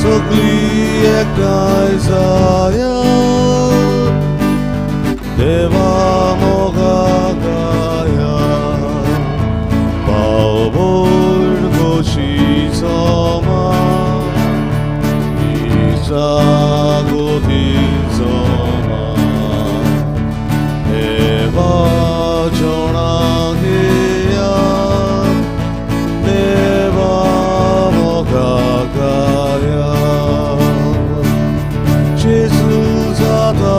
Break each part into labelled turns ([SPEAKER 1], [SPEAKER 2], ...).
[SPEAKER 1] सगळी एकठांय जाया देवा मोगा गाया भाव भयण खोशी जमा इजागोती जमा देवा जणा घेया देवा मोगा गाया जेजू जाता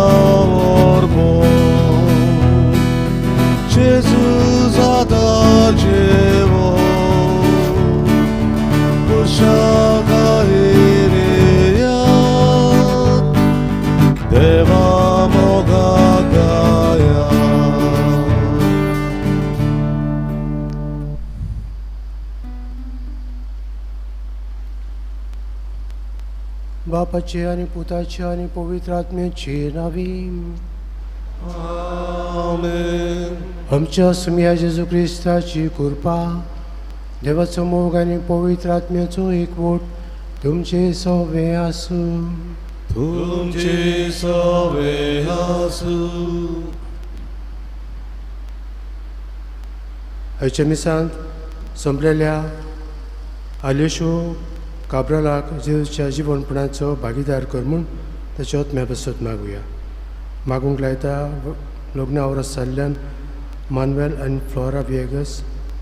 [SPEAKER 1] वरपो जेजू जाता जेवो कुशागायेया देवा मोगा गाया.
[SPEAKER 2] बापाचे आनी पुताचे आनी पवित्र आत्म्याचे नावी.
[SPEAKER 1] आमेन.
[SPEAKER 2] आमच्या सुमया जेजू क्रिस्ताची कृपा, देवाचो मोग आनी पवित्र आत्म्याचो एकवट तुमचे सवे आसूं.
[SPEAKER 1] तुमचे सवे आसूं.
[SPEAKER 2] आयच्या मिसांत संपलेल्या आलेशो काब्रालाक जेजूच्या जिवनपणाचो भागीदार कर म्हूण ताच्या आत्म्या पासत मागुया. मागूंक लायता लग्ना आवरस जाल्ल्यान मानवेल आनी फ्लोरा विएगस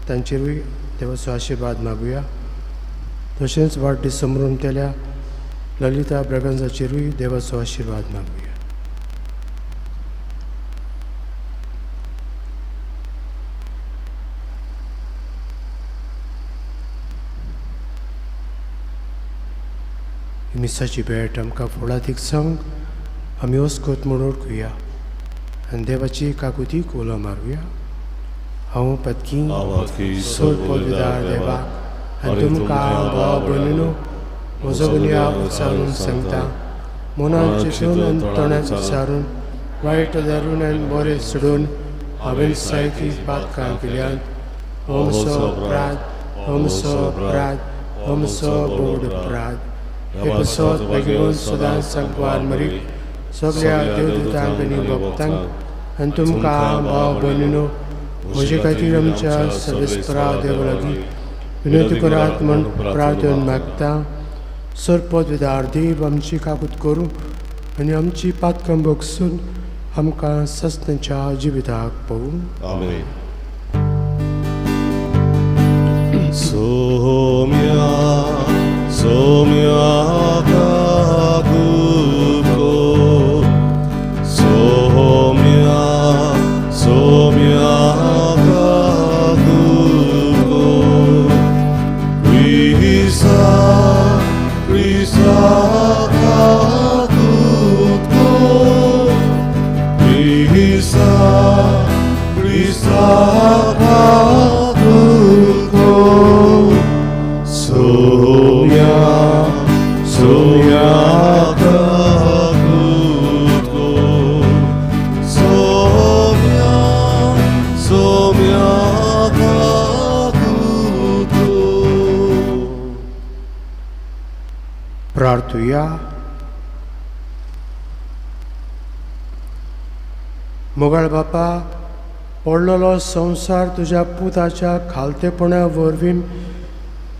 [SPEAKER 2] तांचेरूय देवाचो आशिर्वाद मागुया. तशेंच वाडदीस समरून केल्या ललिता ब्रगंजाचेरूय देवाचो आशिर्वाद मागुया. ही मिसाची भेट आमकां फुडादीक सांग आमी ओस्कोत म्हूण ओळखुया आनी देवाची काकुतीक उलो मारुया. हांव पदकी सोड पदवीदार देवाक आनी तुमकां भाव भयणीनो म्हजो गुन्यांव उचारून सांगता. मनान चिंतून आनी तोंडान उच्चारून वायट धरून आनी बरें सोडून हांवें सायकी पातकां केल्यांत. हो म्हजो अपराध, हो म्हजो अपराध, हो म्हजो बोड अपराध. हे पासत बेगीन सदांच सांगपार मरीक सगळ्या देवदूतांक आनी भक्तांक आनी तुमकां भाव भयणीनो म्हजे खातीर आमच्या सर्वेस्परा देवा लागीं विनंती करात म्हूण प्रार्थन मागता. सरपदविदार देव आमची काकूत करूं आनी आमची पातकां भोगसून आमकां सस्नाच्या जिविताक पळोवं.
[SPEAKER 1] आमेन. सोम्या सोम्या काकुको सोम्या सोम्या काकुको क्रिसा क्रिसा काकुको क्रिसा क्रिसा काकुको सोम्या सोम्या काकुको सोम्या सोम्या काकुको.
[SPEAKER 2] प्रार्थुया. मोगाळ बापा, पडलेलो संवसार तुज्या पुताच्या खालतेपणा वरवीं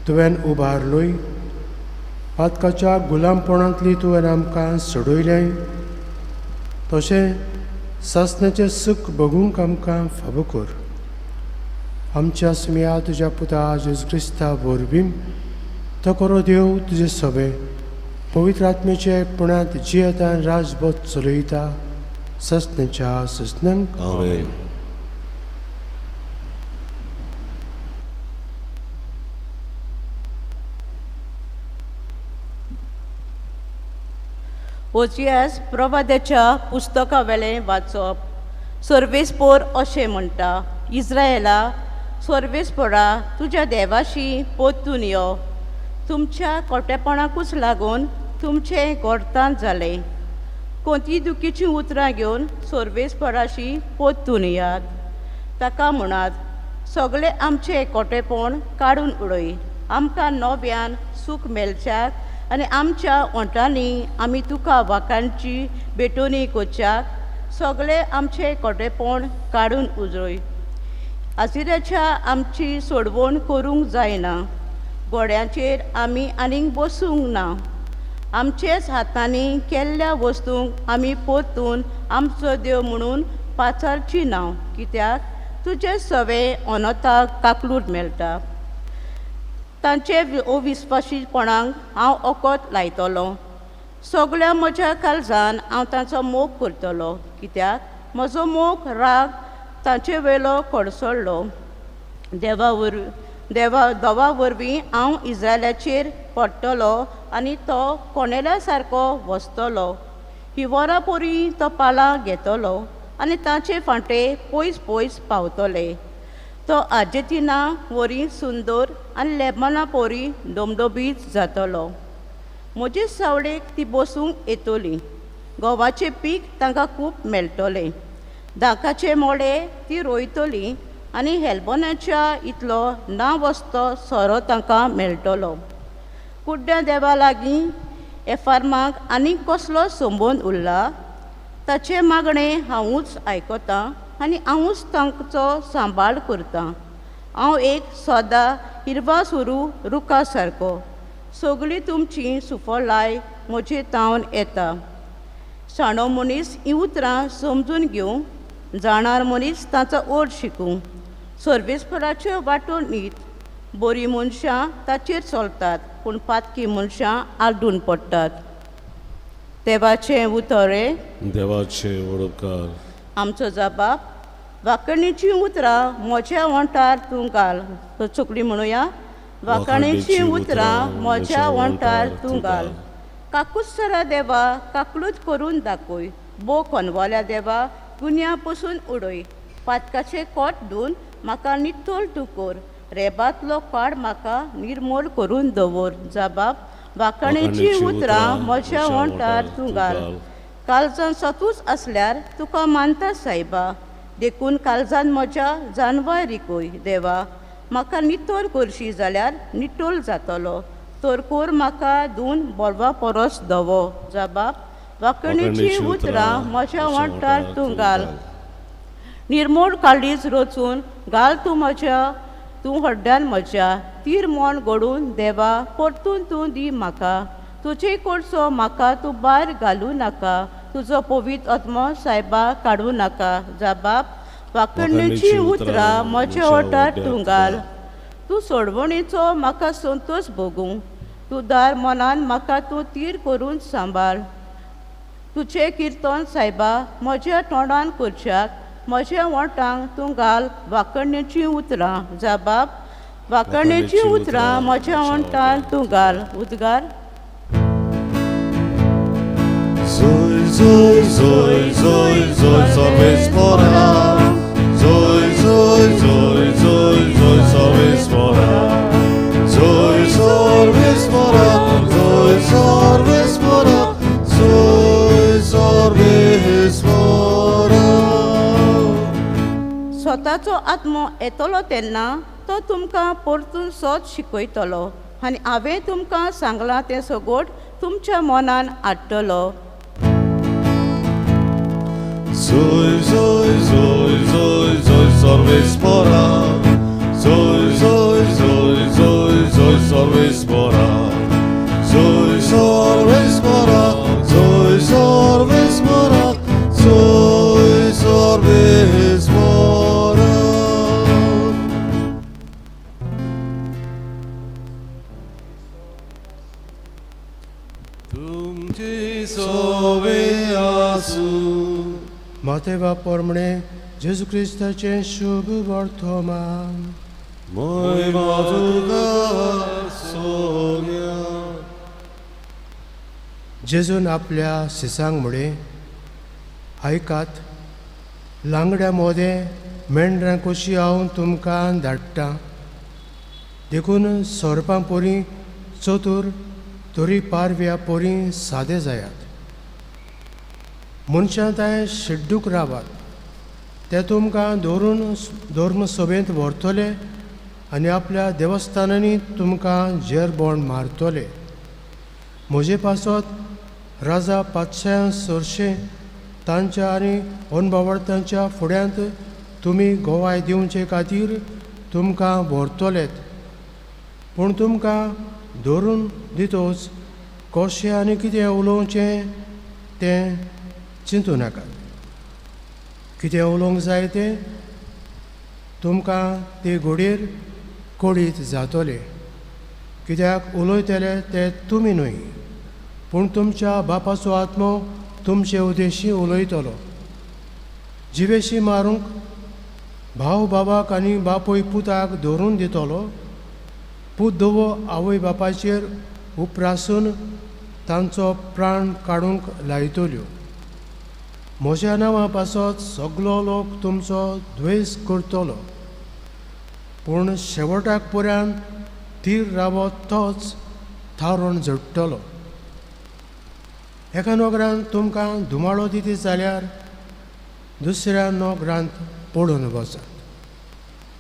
[SPEAKER 2] तुवें उबारलोय. पातकाच्या गुलामपणांतली तुवें आमकां सोडयलें. तशें सासणाचें सूख भोगूंक आमकां फावो कर. आमच्या सुमया तुज्या पुता जेजू क्रिस्ता वरवीं तो करो देव तुजे सभे पवित्र आत्म्याचे एकपणांत जियेता आनी राजबोध चलयता ससनाच्या ससनांक.
[SPEAKER 1] आमेन.
[SPEAKER 3] ओजियास प्रवाद्याच्या पुस्तका वेलें वाचप. सर्वेस्पोर अशें म्हणटा, इस्रायला सर्वेस्पोरा तुज्या देवाशी परतून यो. तुमच्या कोटेपणाकूच लागून तुमचें गोरतान जालें. कोणती दुखीचीं उतरां घेवन सर्वेस्पोराशी परतून येयात. ताका म्हणात, सगळें आमचें कोटेपण काडून उडय, आमकां नव्यान सूख मेळच्याक आनी आमच्या ओंठांनी आमी तुका वाकांची भेटोवणी करच्याक सगळे आमचे कोटेपण काडून उजय. आजिराच्या आमची सोडवण करूंक जायना, घोड्यांचेर आमी आनीक बसूंक ना. आमचेच हातांनी केल्ल्या वस्तूंक आमी परतून आमचो देव म्हणून पाचारची ना, कित्याक तुजे सवे अनताक काकलूट मेळटा. तांचे अविस्वाशीपणाक हांव ओकत लायतलो, सगळ्या म्हज्या काळजान हांव तांचो मोग करतलो, कित्याक म्हजो मोग राग तांचे वेलो कडसडलो. देवा दवा वरवीं हांव इज्रायलाचेर पडटलो आनी तो कोणेल्या सारको वसतलो. हिवरा पोरी तो पालां घेतलो आनी तांचे फांटे पयस पयस पावतले. तो आर्जेंटिना वरी सुंदर आनी लेबना पोरी डोमडोबीत जातलो. म्हजे सावळेक ती बसूंक येतली, गंवाचें पीक तांकां खूब मेळटलें. दाकाचे मोडे ती रोयतली आनी हेल्बोनाच्या इतलो ना वस्तो सोरो तांकां मेळटलो. कुड्ड्या देवा लागीं एफार्माक आनीक कसलो संबंद उरला? ताचें मागणें हांवूच आयकतां आनी हांवूच तांचो सांबाळ करतां. हांव एक सदां हिरवा सुरू रुखा सारको, सगळीं तुमची सुफलाय म्हजे तावन येता. शाणो मनीस हीं उतरां समजून घेवं, जाणार मनीस तांचो ओड शिकूं. सर्वेस्पराच्यो वाटो नीत, बरीं मनशां ताचेर चलतात, पूण पातकी मनशां आड्डून पडटात. देवाचें उतर
[SPEAKER 1] देवाचें उपकार.
[SPEAKER 3] आमचो जबाब वांकणीचीं उतरां म्हज्या ओंठार तूं घाल. चुकली म्हणुया, वांकणीचीं उतरां म्हज्या ओंठार तूं घाल. काकुत्सरा देवा काकलूत करून दाखय, बो कोनवाल्या देवा गुन्या पसून उडय. पातकाचें कोट धुवन म्हाका नितळ तूं कर, रेबांतलो काड म्हाका निर्मूल करून दवर. जबाब वांकणीचीं उतरां म्हज्या ओंठार तूं घाल. काळजान सतूच आसल्यार तुका मानता सायबा, देखून काळजान म्हज्या जानवाय रिकय. देवा म्हाका नितळ करशी जाल्यार नितळ जातलो, तर कोर म्हाका धुवन बोलवा परस धवो. जबाब वांकणीचीं उतरां म्हज्या ओंठार तूं घाल. निर्मोळ काळीज रचून घाल तूं म्हज्या, तूं हड्ड्यान म्हज्या. तीर मन घडून देवा परतून तूं दी म्हाका, तुजे कडचो म्हाका तूं भायर घालूं नाका, तुजो पवित्र आत्मो सायबा काडूं नाका. जबाब वांकणीचीं उतरां म्हज्या ओंठार तूं घाल. तूं सोडवणीचो म्हाका संतोश भोगूं, तूं दार मनान म्हाका तूं तीर करून सांबाळ. तुजें किर्तन सायबा म्हज्या तोंडान करच्याक, म्हज्या ओंठांक तूं घाल वांकणीचीं उतरां. जबाब वांकणीचीं उतरां म्हज्या ओंठान तूं घाल. उद्गार.
[SPEAKER 1] Zoy, zoy, zoy, zoy, zoy, सर्वेस्परा. Zoy, zoy, zoy, zoy, zoy, सर्वेस्परा. Zoy, सर्वेस्परा, zoy, सर्वेस्परा, zoy, सर्वेस्परा.
[SPEAKER 3] स्वताचो आत्मो येतलो तेन्ना तो तुमकां परतून सोद शिकयतलो आनी हांवें तुमकां सांगलां तें सगोट तुमच्या मनान हाडटलो.
[SPEAKER 1] Zoy, zoy, zoy, zoy, zoy, सर्वेस्परा. Zoy, zoy, zoy, zoy, zoy, सर्वेस्परा. Zoy, सर्वेस्परा, zoy, सर्वेस्परा, zoy, सर्वेस्परा. तुमचे सोवे आसूं.
[SPEAKER 2] मातेवा पोरमणे जेजू क्रिस्ताचें शुभ वर्तमान.
[SPEAKER 1] महिमा तुका सोम्या.
[SPEAKER 2] जेजून आपल्या सिसांक म्हळें, आयकात, लांगड्या मोदें मेंढरां कशी हांव तुमकां धाडटां, देखून सोरपां पोरी चतूर तरी पारव्या पोरी सादे जायात. मनशां तांय शिड्डूक रावात, ते तुमकां दवरून धर्म सभेंत व्हरतले आनी आपल्या देवस्थानांनी तुमकां जेरबोण मारतले. म्हजे पासत राजा पातशां सरशें तांच्या आनी अनभावडतांच्या फुड्यांत तुमी गोवाय दिवचे खातीर तुमकां व्हरतलेत. पूण तुमकां धरून दितोच कशें आनी कितें उलोवचें तें चिंतू नाकात. कितें उलोवंक जाय तें तुमकां ते घोडयेर कळीत जातलें. कित्याक उलयतले ते तुमी न्हय, पूण तुमच्या बापाचो आत्मो तुमचे उद्देशी उलयतलो. जिवेशी मारूंक भाव बाबाक आनी बापूय पुताक धरून दितलो. पूत दवो आवय बापायचेर उपरासून तांचो प्राण काडूंक लायतल्यो. म्हज्या नांवा पासत सगलो लोक तुमचो द्वेस करतलो, पूण शेवटाक पर्यंत थीर रावत तोच थारोवन जोडटलो. एका नोकरान तुमकां धुमाळो दिती जाल्यार दुसऱ्या नोकरांत पडून वचात.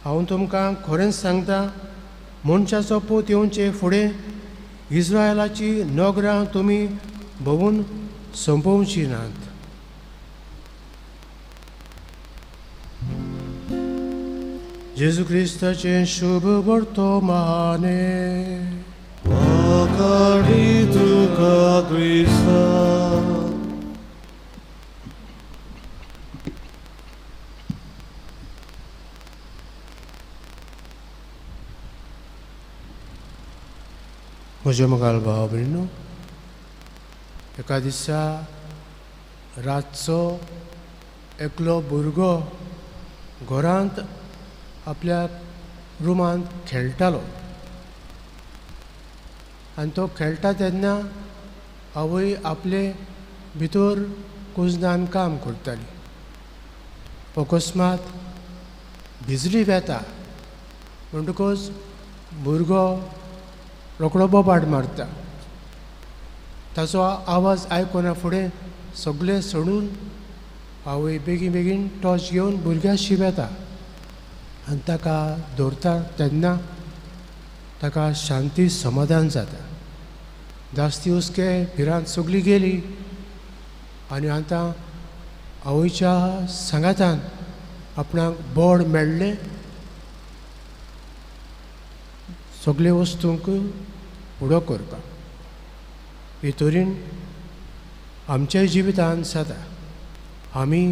[SPEAKER 2] हांव तुमकां खरेंच सांगता, मनशाचो पूत येवचे फुडें इस्रायलाची नगरां तुमी भोंवून सोंपोवची नात. जेजू क्रिस्ताचें शुभ वर्तमाने.
[SPEAKER 1] वाखाणी तुका क्रिस्ता.
[SPEAKER 2] म्हज्या मोगाळ भाव भयणीनो, एका दिसा रातचो एकलो भुरगो घरांत आपल्या रुमांत खेळटालो आनी तो खेळटा तेन्ना आवय आपले भितर कुजनान काम करताली. अकस्मात बिजली वेता म्हणटकच भुरगो रोकडो बोबाट मारता. ताचो आवाज आयकना फुडें सगळें सोडून आवय बेगीन बेगीन टॉर्च घेवन भुरग्या शिवेता आनी ताका दवरता. तेन्ना ताका शांती समाधान जाता. जास्ती हुस्के भिरांत सगळी गेली आनी आतां आवयच्या सांगातान आपणाक बोड मेळ्ळें. सगळे वस्तूंक उडो करपाक हे तरेन आमच्या जिवितांत जाता. आमी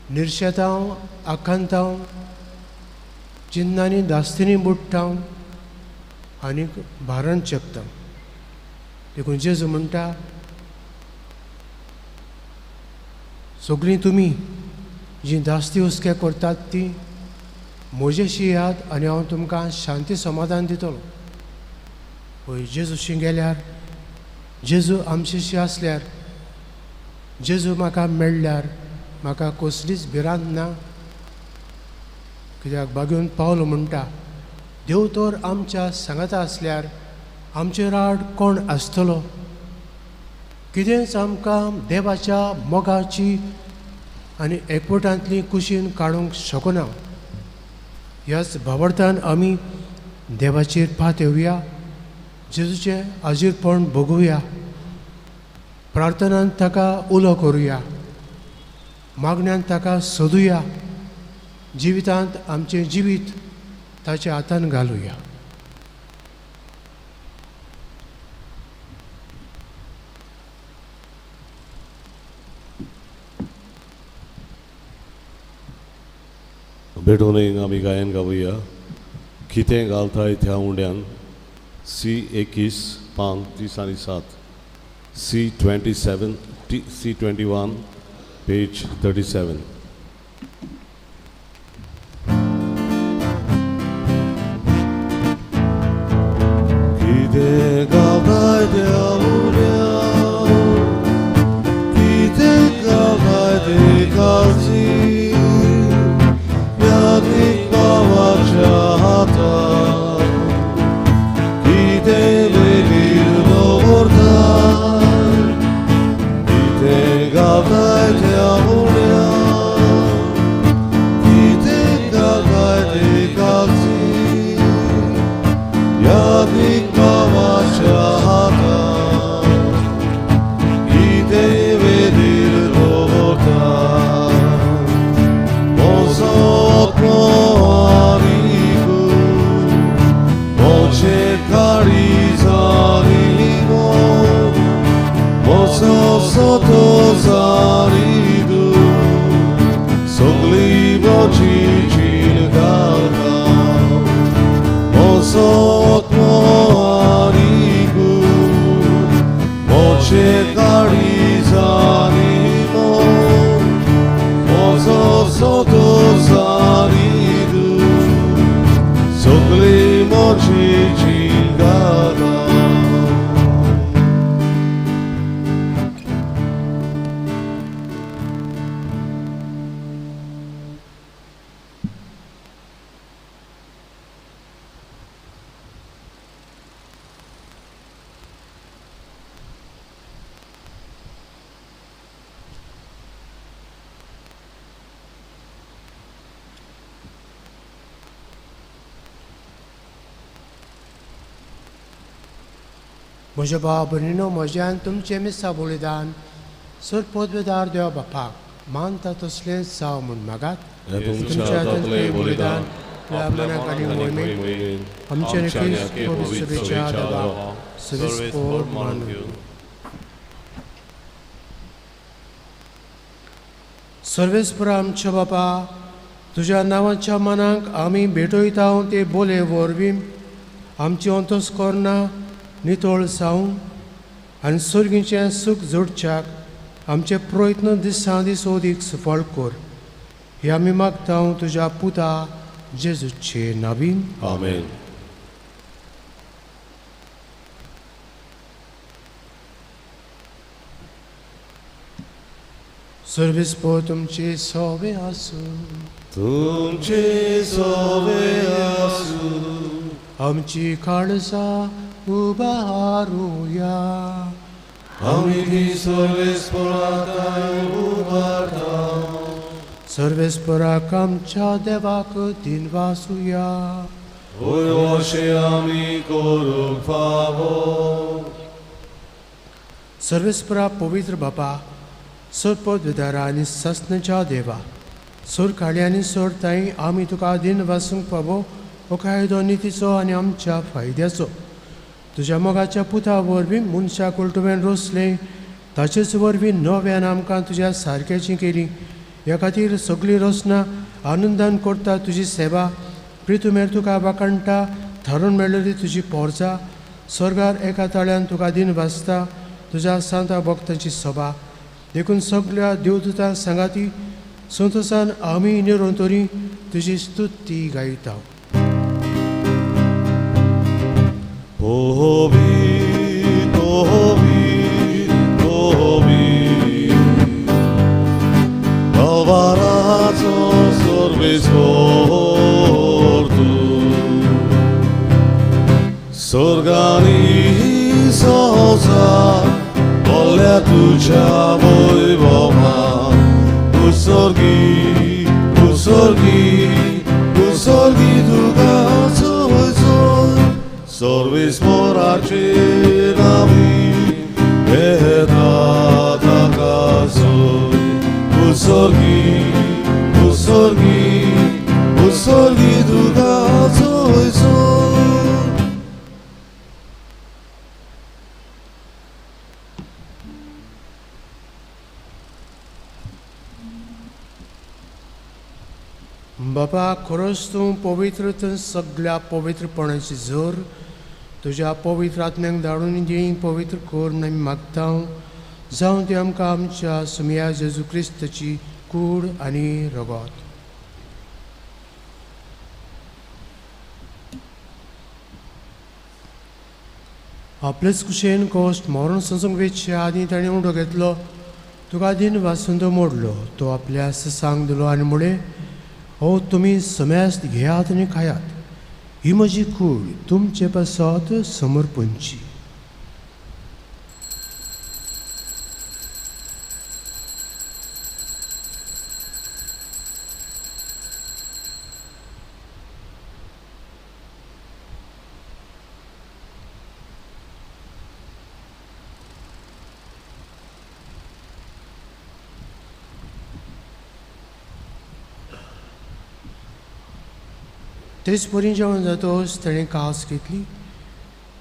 [SPEAKER 2] निर्शेतांव, आकांतांव, चिन्नांनी दास्तींनी बुडटा आनी भारण चेपता. देखून जेजू म्हणटा, सगळीं तुमी जीं दास्ती हुस्के करतात ती म्हजेशी येयात आनी हांव तुमकां शांती समाधान दितलो. पळय जेजूशी गेल्यार, जेजू आमचेशी आसल्यार, जेजू म्हाका मेळ्ळ्यार म्हाका कसलीच भिरांत ना. कित्याक बागेवन पावलो म्हणटा, देव तर आमच्या सांगाता आसल्यार आमचे राड कोण आसतलो? कितेंच आमकां देवाच्या मोगाची आनी एकवटांतली कुशीन काडूंक शकना. ह्याच भावार्थान आमी देवाचेर पात येवया, जेजूचें आजीरपण भोगुया, प्रार्थनान ताका उलो करुया, मागण्यान ताका सोदुया, जिवितांत आमचें जिवीत ताच्या हातान घालुया.
[SPEAKER 1] भेटोन आमी गायन गावया. कितें घालताय त्या उंड्यान, सी 21 5 30 आनी 7, C 27 C 21 page 37. कितें घालताय त्या उंड्यान, कितें घालताय ते काळजी, बाबाच्या हातान कितें लेगीत दवरताय, कितें घालताय त्या उंड्यान, कितें घालताय ते काळजी, यादीक बाबाच्या हातान. काळीजानी मोग म्हजो सोतो जानी तूं सगळी म्हजी जीण घालता म्हजो आत्मो आनी कूड म्हजे काळीजानी मोग म्हजो सोतो जानी तूं सगळी म्हजी जीण घालता.
[SPEAKER 2] म्हज्या भाव भयणीनो म्हज्यान तुमचें मिसां बलिदान सर पदवेदार देवा बापाक मानता तसलें जावं म्हूण मागात.
[SPEAKER 1] हें तुमच्या हातांतलें बलिदान
[SPEAKER 2] आपल्या मनाक आनी मोहिमेक आमच्या क्रिस्त पवित्र देवाक सविस्तर मानून. सर्वेस्पर आमच्या बापा तुज्या नांवाच्या मनाक आमी भेटयता ते बोले वरवीं आमची अंतस्करणां नितळ जावं आनी सर्गीचें सूख जोडच्याक आमचे प्रयत्न दिसान दीस अदीक सफळ कर. हे आमी मागता तुज्या पुता जेजूचे नावीन.
[SPEAKER 1] आमेन.
[SPEAKER 2] सर्वेस्पर तुमचे सोवे आसूं.
[SPEAKER 1] तुमचे सोवे आसूं.
[SPEAKER 2] आमची काळजां उबारुया.
[SPEAKER 1] आमी ती सर्वेस्पराक उबारता.
[SPEAKER 2] सर्वेस्पराक आमच्या देवाक दिनवासुया.
[SPEAKER 1] होय अशें आमी करूंक फावो.
[SPEAKER 2] सर्वेस्परा पवित्र बापा सरपदविदारा आनी सासणाच्या देवा सोर काळी आनी सोर ताई आमी तुका दिनवासूंक फावो हो कायदो नितीचो आनी आमच्या फायद्याचो. तुज्या मोगाच्या पुता वरवीं मनशाक उलटुवेन रोसलें ताचेच वरवीं नव्यान आमकां तुज्या सारक्याची केली. ह्या खातीर सगळीं रचना आनंदान करता तुजी सेवा प्रितुमेर तुका वाखाणटा थारून मेळ्ळी तुजी पोरजा स्वर्गार एका ताळ्यान तुका दिन वाचता तुज्या सांता भक्तांची सभा. देखून सगळ्या देवदूतां सांगाती संतोसान आमी निरंतरी तुजी स्तुती गायता.
[SPEAKER 1] Kalvaraço सर्वेस्पर तूं स्वर्गानी संवसार भरल्या तुज्या वैभवान. उत्सर्गी उत्सर्गी उत्सर्गी तुका चोय सर्वेस्पराचेर आमी येता ताका सोय. उत्सर्गी उत्सर्गी उत्सर्गी तुका चोय सोय.
[SPEAKER 2] बाबा खरोच तूं पवित्र तर सगळ्या पवित्रपणाची जोर तुज्या पवित्र आत्म्याक धाडून दी पवित्र कर म्हूण आमी मागता. जावं ती आमकां आमच्या सुमया जेजू क्रिस्ताची कूड आनी रगत. आपलेच कुशेन कोश्ट मरण संसूंक वेचच्या आदीं ताणें उडो घेतलो तुका दिन वासून तो मोडलो तो आपल्या ससांक दिलो आनी म्हळें हो तुमी समेस्त घेयात आनी खायात ही म्हजी कूड तुमचे पासत समर्पणची. तेच परी जेवण जातोच ताणें कास घेतली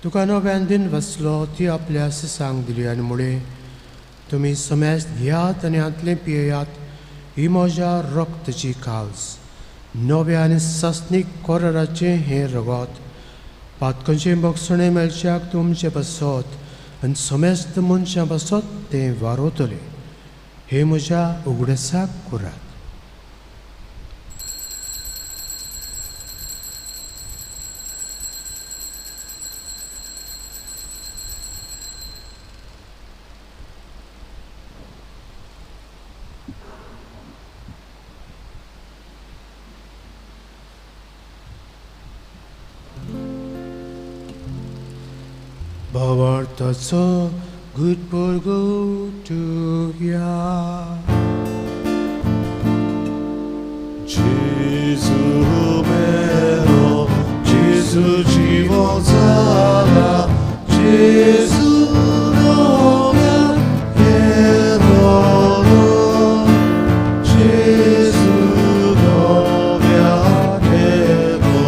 [SPEAKER 2] तुका नव्यान दिन वसलो ती आपल्या सिसांक दिली आनी मुळे तुमी समेस्त घेयात आनी हांतलें पियेयात. ही म्हज्या रक्तची काल्स, नव्या आनी सासणीक कोराराचें हें रगत. पातकांचें भोगसणें मेळच्याक तुमचें पासत आनी समेस्त मनशां पासत तें वारोवतलें. हें म्हज्या उगडसाक करात. भावार्थाचो गुटपुरगुटुया.
[SPEAKER 1] जेजू मेलो, जेजू जिवो जाला, जेजू नव्या येतलो, जेजू नव्या येतलो.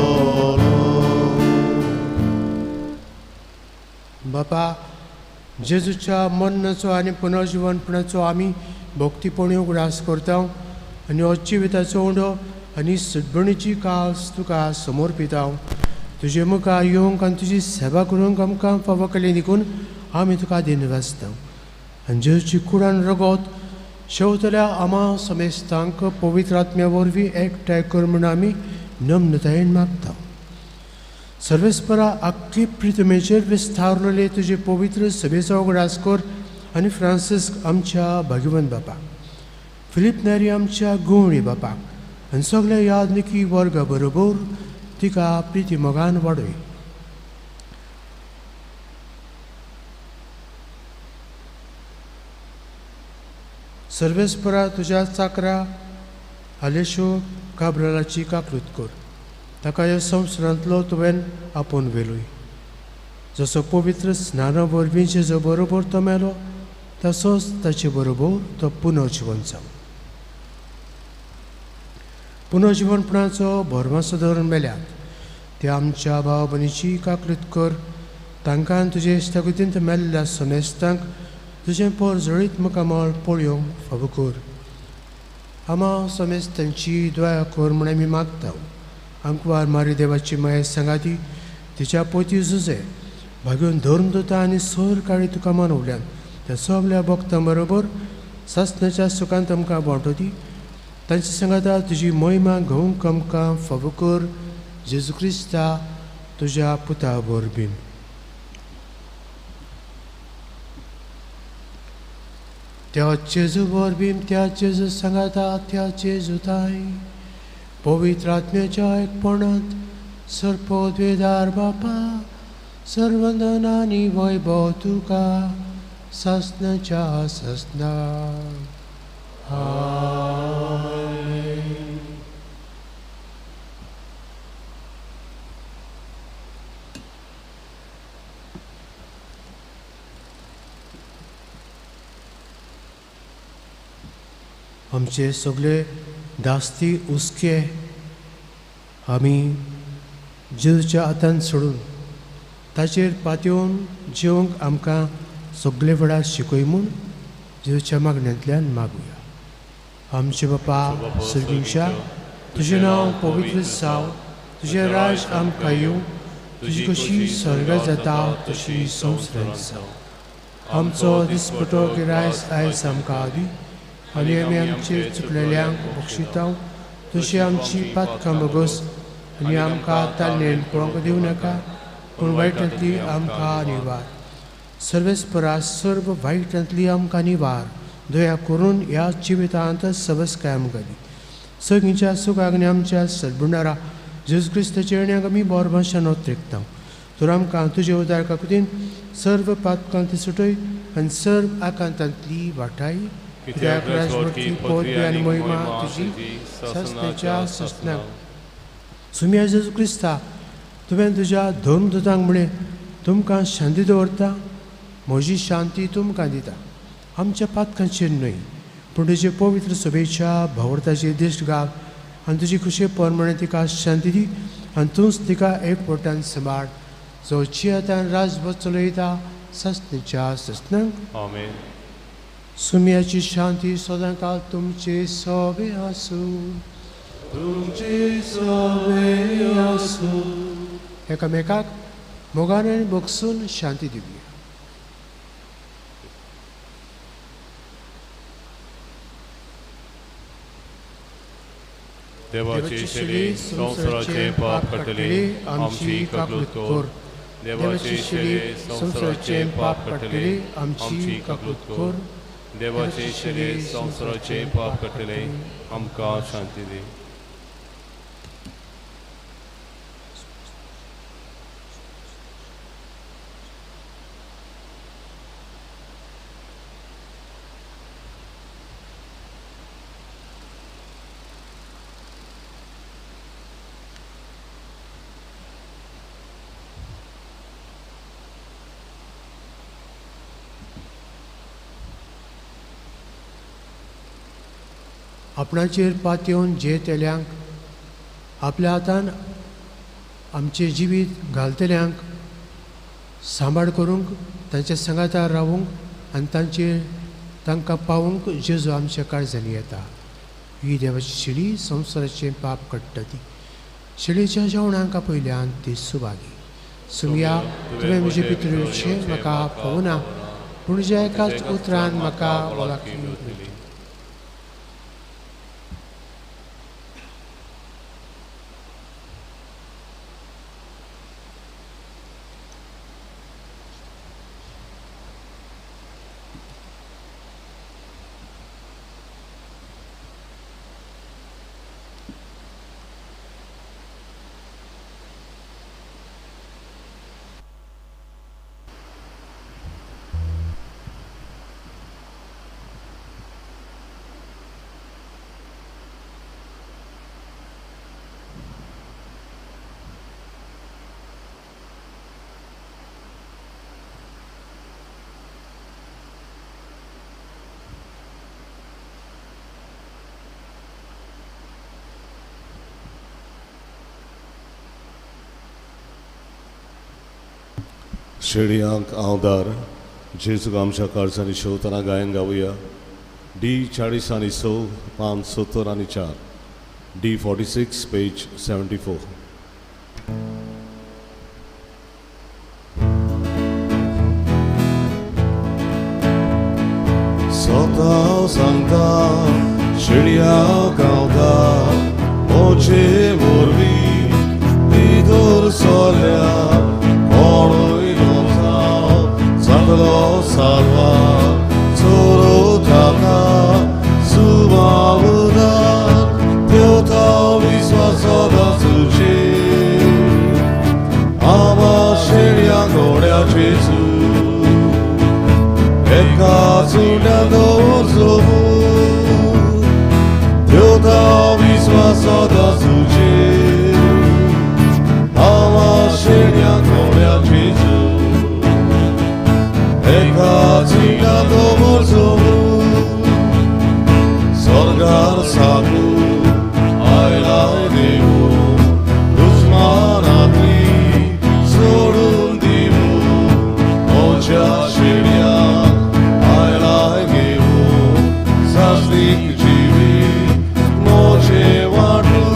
[SPEAKER 2] बापा, जेजूच्या मरणाचो आनी पुनर्जिवनपणाचो आमी भक्तीपणी उगडास करता आनी हो जिविताचो उंडो आनी सुटबणीची कास तुका समर्पिता. तुजे मुखार येवंक आनी तुजी सेवा करूंक आमकां फावो केली देखून आमी तुका दिनवासता. आनी जेजूची कुडान रगत शेवतल्या आमा समेस्तांक पवित्र आत्म्या वरवीं एकठांय कर म्हूण आमी नम्रतायेन मागता. सर्वेस्परा आख्खी प्रितमेचेर विस्तारलेले तुजे पवित्र सभेचो उगडास कर आनी फ्रांसिस्क आमच्या भाग्यवंत बापाक, फिलीप नेरी आमच्या गुवणी बापाक आनी सगल्या यादनिकी वर्गा बरोबर तिका प्रिती मोगान वाडय. सर्वेस्परा तुज्या चाकरा आलेशो काब्रालाची काकलूत कर. ताका ह्या संवसारांतलो तुवें आपोवन व्हेलोय. जसो पवित्र स्नाना वरवीं जेजू बरोबर तो मेलो तसोच ताचे बरोबर तो पुनर्जिवन जावं. पुनर्जिवनपणाचो भरमासो धरून मेल्यात ते आमच्या भाव भयणीची काकलूत कर. तांकां तुजे इश्टागतींत मेल्ल्या समेस्तांक तुजें पोरजळीत मुखामळ पळोवंक फावो कर. आमा समेस्तांची दया कर म्हूण आमी मागता. आंकवार मारी देवाची माये सांगाती तिच्या पोती जुजे भाग्योन धर्म दोता आनी सर काळी तुका मनवल्यान त्या सगल्या भक्तां बरोबर सासणाच्या सुखांत आमकां वांटो दी. तांचे सांगाता तुजी महिमा घेवंक आमकां फावो कर. जेजू क्रिस्ता तुज्या पुता वरवीं. त्या जेजू वरवीं, त्या जेजू सांगाता, त्या जेजू ताय पवित्र आत्म्याच्या एकपणांत सर्पोद्वेदार बापा सर्वंदनानी वैभव तुका सासणाच्या सासणा. आमेन. आमचे सगळे दास्ती हुस्के आमी जेजूच्या हातान सोडून ताचेर पातयेवन जेवंक आमकां सगळे वेळार शिकय म्हूण जेजूच्या मागण्यांतल्यान मागुया. आमचे बापा सर्गींच्या, तुजें नांव पवित्र जावं, तुजें राज आमकां येवं, तुजी कशी स्वर्गांत जाता तशी संवसारांत जावं. आमचो दिसपटो गिरायस आयज आमकां दी आनी आमी आमचे चुकलेल्यांक बक्षिता तशी आमची पातकां भोगस आनी आमकां तालनेन पळोवंक दिवं नाका, पूण वायटांतली आमकां निवार. सर्वेस्परा सर्व वायटांतली आमकां निवार. दया करून ह्या जिवितांत सवसकाय आमकां दी. सगळींच्या सुखाक आनी आमच्या सद्गुणारा जेजू क्रिस्ताच्या येण्याक आमी बोरभाशान ओत्रेकता. तर आमकां तुजे उदार काकुतीन सर्व पातकांत सुटय आनी सर्व आकांतांतली वाटाय. कित्याक राजवटी पदवी आनी महिमा तुजी सासणाच्या सासणाक. सुम्या जेजू क्रिस्ता, तुवें तुज्या धर्मदूतांक म्हळें, तुमकां शांती दवरता, म्हजी शांती तुमकां दिता. आमच्या पातकांचेर न्हय पूण तुजे पवित्र सभेच्या भावार्थाचेर दिश्ट घाल आनी तुजी खुशे प्रमाणे तिका शांती दी आनी तूंच तिका एकवटान सांबाळ. जो जियेतान राजभर चलयता सस्तीच्या सस्नांक।
[SPEAKER 4] आमेन।
[SPEAKER 2] सुम्याची शांती सदांकाळ तुमचे सोबे आसूं।
[SPEAKER 1] तुमचे सोबे आसूं।
[SPEAKER 2] एकामेकाक मोगान आनी भोगसून शांती दिवया।
[SPEAKER 4] देवाची शेली संवसाराचे पाप काडटली आमची काकूत कर। देवाची शेली संवसाराचे पाप काडटली आमची काकूत कर। देवाची शेली संवसाराचे पाप काडटले आमकां शांती दी।
[SPEAKER 2] आपणाचेर पातयेवन जेतल्यांक आपल्या हातान आमचें जिवीत घालतल्यांक सांबाळ करूंक तांच्या सांगातार रावूंक आनी तांचेर तांकां पावूंक जेजू आमच्या काळजांनी येता। ही देवाची शिडी संवसाराचें पाप काडटा ती शिडीच्या जेवणांक पयल्यान ती सुभागी। सुमया तुवें म्हजे भितर येवचें म्हाका पळोवना पूण ज्या एकाच उतरान म्हाका वळखी।
[SPEAKER 1] शेडयांक आंवदार जेजूक आमच्या काळजांनी शेवतना गायन गावया। डी 40 आनी 6 पान 70 आनी 4 डी 46 पेज 74। स्वता सांगता शेडयांक आंवदार मोचे वरवीं भितर सरल्या salva solo tata subavudan teota viswaso dasuchi ama sheria goria Jesu eka sunando zobu teota viswaso dasuchi ama sheria goria Jesu Sorgar saku ayla devu Düşmanatli sorun devu Oca şerya ayla devu Saslik civi moce vardu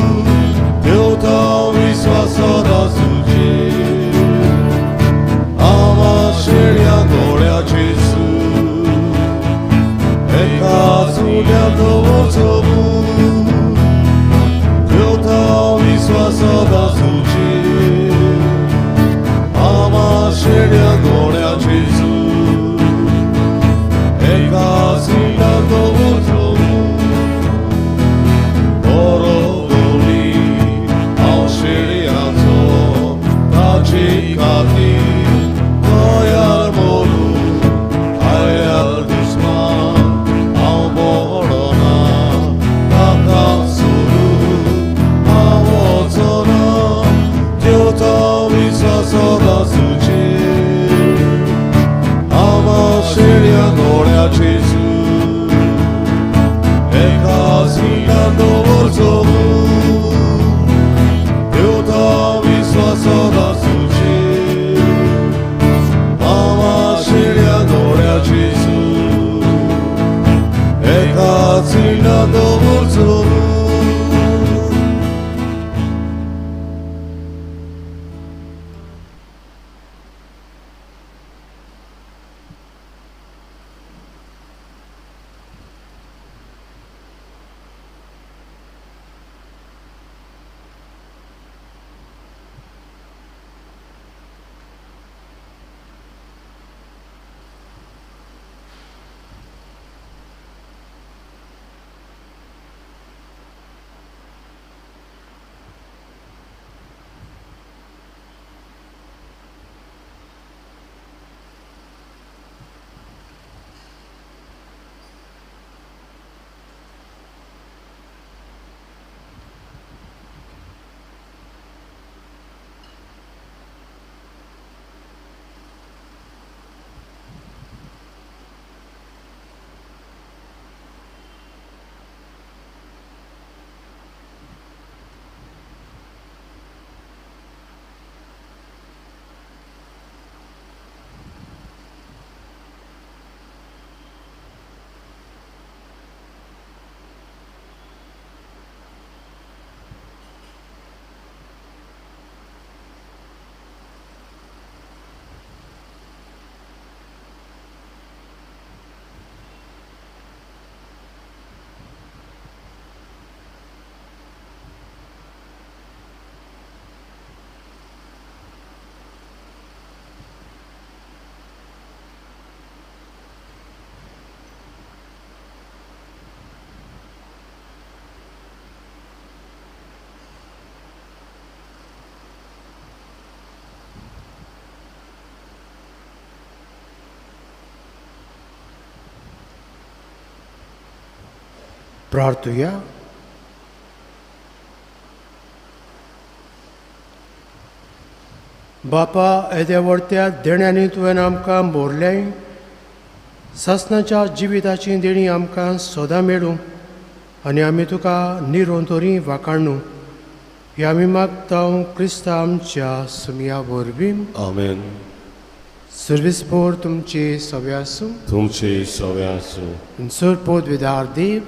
[SPEAKER 2] प्रार्थुया. बापा, येद्या व्हडत्या देण्यांनी तुवें आमकां भरलें. सासणाच्या जिविताची देणी आमकां सदां मेळूं आनी आमी तुका निरंतरी वाखाणू. हे आमी मागता क्रिस्ता आमच्या सुमया वरवीं.
[SPEAKER 1] आमेन.
[SPEAKER 2] सर्वीस बोर तुमचे सवे आसूं.
[SPEAKER 1] तुमचे सवे आसूं.
[SPEAKER 2] सर पदवीदार देव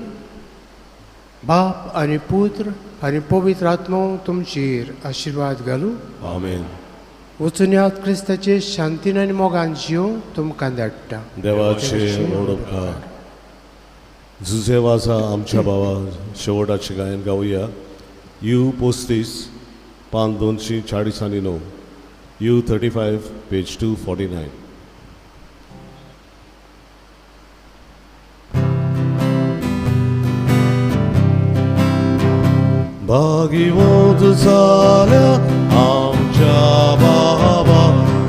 [SPEAKER 2] बाप आनी पुत्र आनी पवित्र आत्मो तुमचेर आशिर्वाद घालूं.
[SPEAKER 1] आमेन.
[SPEAKER 2] वचुन्यात क्रिस्ताचे शांतीन आनी मोगान जीव तुमकां धाडटा.
[SPEAKER 1] देवाचे व्हड उपकार. जुजे वाजा आमच्या भावा शेवटाचें गायन गावया. You 35 पान 249, U 35 page 249. भागिवंत जाल्या आमच्या बाबा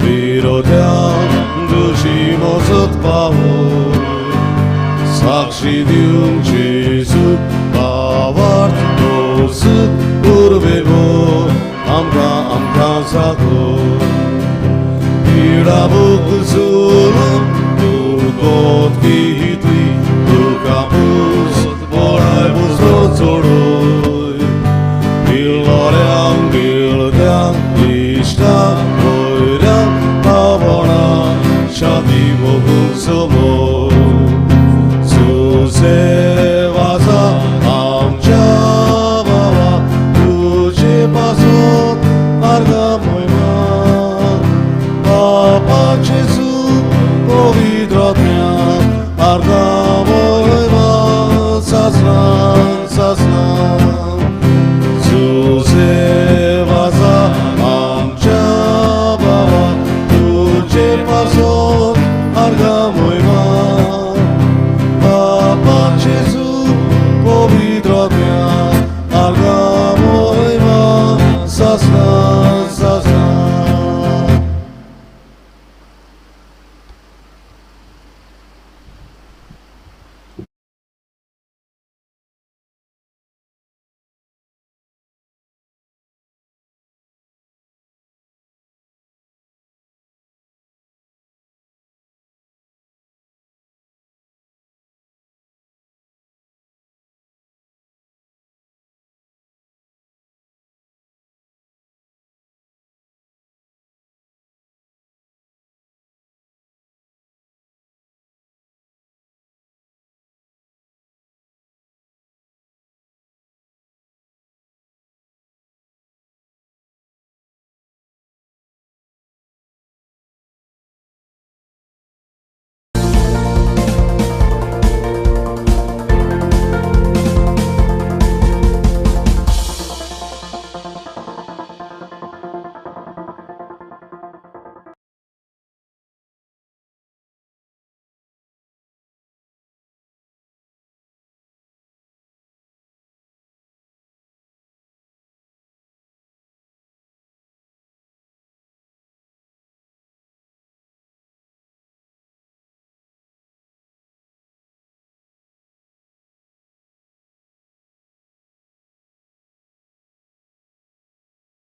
[SPEAKER 1] विरोध्यां तुजी मजत पावो. साक्षी दिवंक जेजू भावार्थ तोच उर्बे भर आमकां आमकां जागो. पिडा भोग झुलून दुर्गत घेतली तुका पूस बळाय बुजो चडय. पिलोऱ्यांक बिळद्यांक इश्टांक वयऱ्यांक पावणां शांती भोगूंक समोर. सुसे वाजा आमच्या बाबा तुजे पासून आर्गां मोयमा. बापा जेजू पवित्र आत्म्या आर्गां